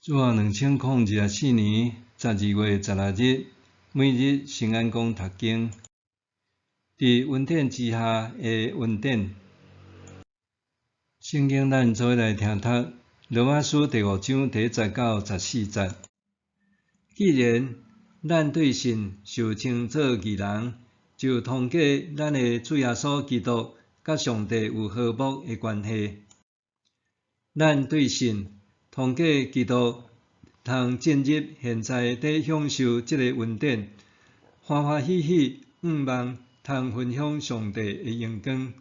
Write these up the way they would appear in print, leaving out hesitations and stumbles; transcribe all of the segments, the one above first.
主後2024年12月16日，每日聖安講讀經。佇恩典之下的恩典。聖經咱做伙來聽讀羅馬書第五章第一節到十四節。既然咱對信受稱做義人，就通過咱的主耶穌基督，佮上帝有和睦的關係。咱對信通過基督，通進入現在佇享受這个恩典，歡歡喜喜，向望通分享上帝的榮光。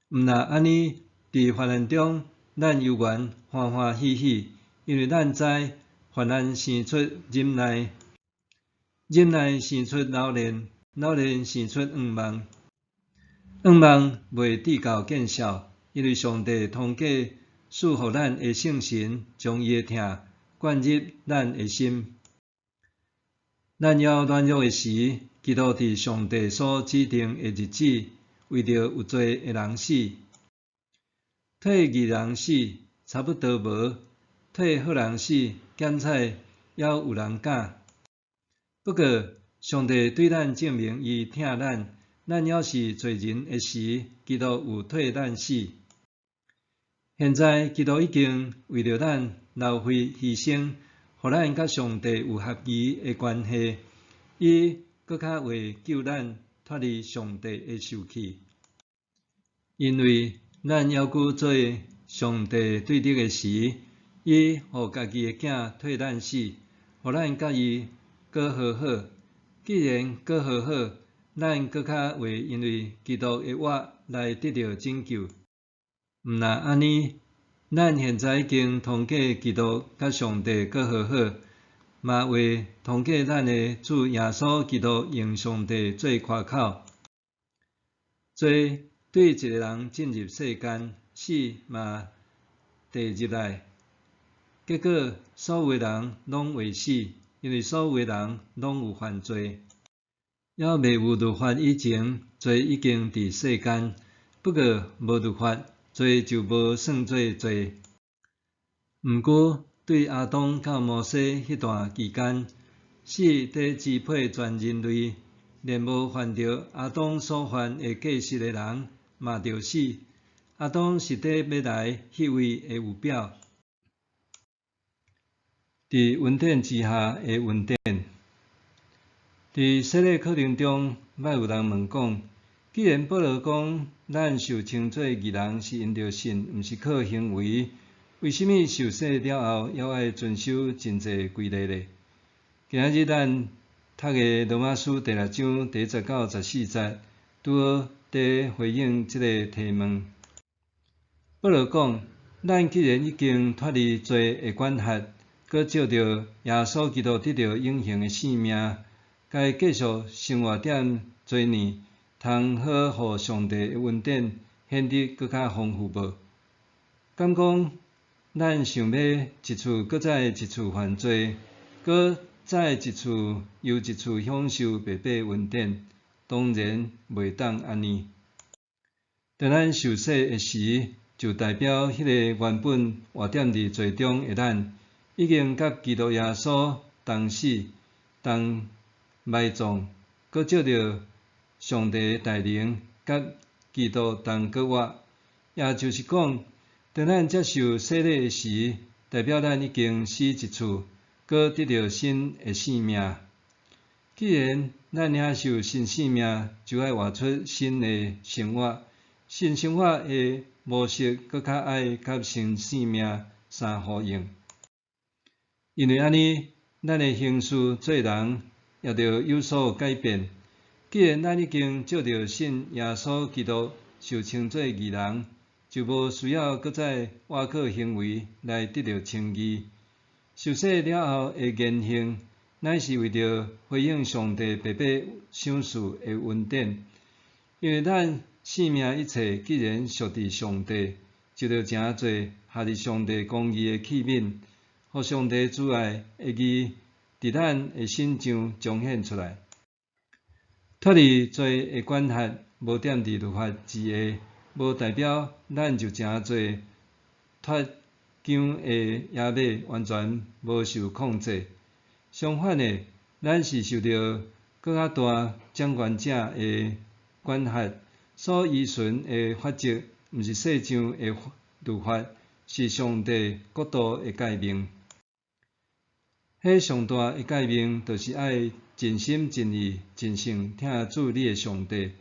毋若按呢，佇患難中，咱猶原歡歡喜喜，因為咱知患難生出忍耐，忍耐生出老練，老練生出向望，向望袂致到見笑，因為上帝通過賜予咱的聖神，將伊的疼灌入咱的心。咱猶軟弱的時，基督佇上帝所指定的日子，為著有罪的人死。替義人死，差不多無；替好人死，減彩猶有人敢。不過，上帝對咱證明伊疼咱，咱猶是罪人的時，基督有替咱死。現在基督已經為著咱流血犧牲，予咱佮上帝有合宜的關係，伊閣較會救咱脫離上帝的受氣。因為咱猶閣做上帝對敵的時，伊予家己的囝替咱死，予咱佮伊閣和好。既然閣和好，咱閣較會因為基督的活來得著拯救。毋若按呢，咱現在已經通過基督佮上帝閣和好，嘛會通過咱的主耶穌基督用上帝做誇口。罪對一个人進入世間，死嘛遞入來，結果所有的人攏會死，因為所有的人攏有犯罪。猶未有律法以前，罪已經佇世間，不過無律法，罪就無算做罪。毋過，對亞當到摩西彼段期間，死佇支配全人類，連無犯著亞當所犯的過失的人，嘛著死。亞當是佇欲來彼位的預表。佇恩典之下的恩典。佇洗禮課程中，捌有人問講：既然保羅講咱受稱做義人是因著信，毋是靠行為，為啥物受洗了後，猶愛遵守真濟規例呢？今仔日咱讀的羅馬書第六章第一節到十四節，拄好佇回應這个提問。保羅講：咱既然已經脫離罪的管轄，閣藉著耶穌基督得著永恆的性命，該繼續生活踮罪裡，通好予上帝的恩典顯得閣較豐富無？敢講咱想欲一次閣再一次犯罪，閣再一次又一次享受白白恩典？當然袂當按呢。當咱受洗的時，就代表彼個原本活踮佇罪中的咱，已經佮基督耶穌同死、同埋葬，閣藉著上帝的大能，佮基督同閣活。也就是講，當咱接受洗禮的時，代表咱已經死一次，閣得著新的生命。既然咱領受新生命，就愛活出新的生活。新生活的模式，閣較愛佮新生命相呼應。因為按呢，咱的行事做人也著有所改變。既然咱已經藉著信耶穌基督受稱做義人，就無需要閣再倚靠行為來得著稱義。受洗了後的言行，乃是為著回應上帝白白賞賜的恩典。因為咱生命一切既然屬佇上帝，就著成做合佇上帝公義的器皿，予上帝慈愛的義佇咱的身上彰顯出來。脫離罪的管轄，無踮佇律法之下，無代表咱就成做脫饗的野馬完全無受控制。相反的，咱是受著閣較大掌權者的管轄，所依循的法則，毋是世上的律法，是上帝國度的誡命。彼上大的誡命，就是愛盡心盡意盡性疼主你的上帝，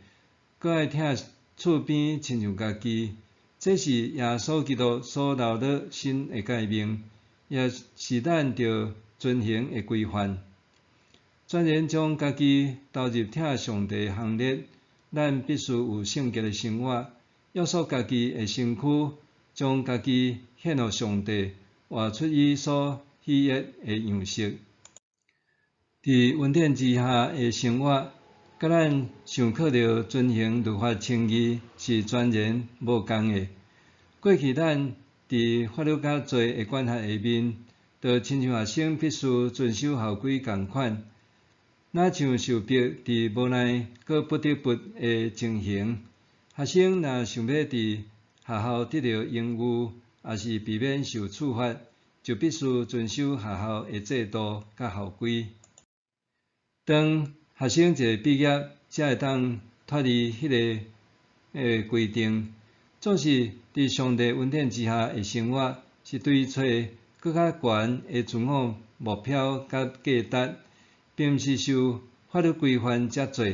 閣愛疼厝邊親像家己。這是耶穌基督所留落新的誡命，也是咱著遵行的規範。全然將家己投入疼上帝行列，咱必須有聖潔的生活，約束家己的身軀，將家己獻予上帝，活出伊所喜悅的樣式。佇恩典之下的生活，佮咱想靠著遵行律法稱義是全然無仝的。過去咱佇法律佮罪的管轄下面，就親像學生必須遵守校規仝款，若像受迫佇無奈閣不得不的情形。學生若想欲佇學校得著榮譽，抑是避免受處罰，就必須遵守學校的制度佮校規。當學生一个畢業，才會當脫離彼个規定。總是佇上帝恩典之下的生活，是追揣閣較懸的自我目標佮價值，並毋是受法律規範才做，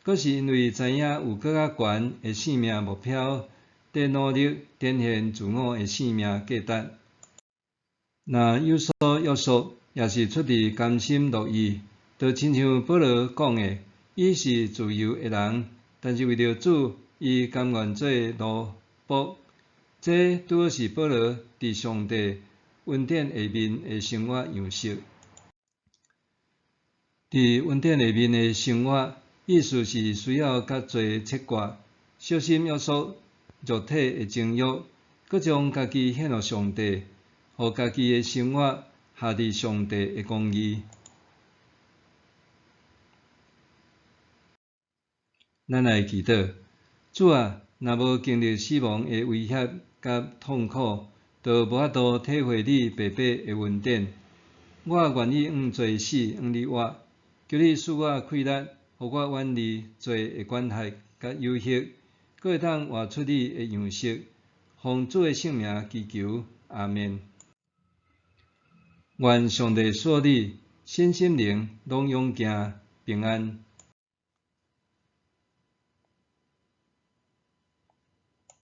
閣是因為知影有閣較懸的生命目標，佇努力展現自我的生命價值。若有所約束，也是出自甘心樂意，就親像保羅講的，伊是自由的人，但是為著主，伊甘願做奴僕。這拄好是保羅佇上帝恩典下面的生活樣式。佇恩典下面的生活，意思是需要佮罪切割，小心約束肉體的情欲，閣將家己獻予上帝，予家己的生活合佇上帝的公義。咱來祈禱，主啊，若無經歷死亡的威脅佮痛苦，就無法度體會你白白的恩典。我願意向罪死，向你活。求你賜我氣力，予我遠離罪的管轄佮誘惑，閣會當活出你的樣式。奉主的聖名祈求，阿們。願上帝賜予你身心靈攏勇健平安。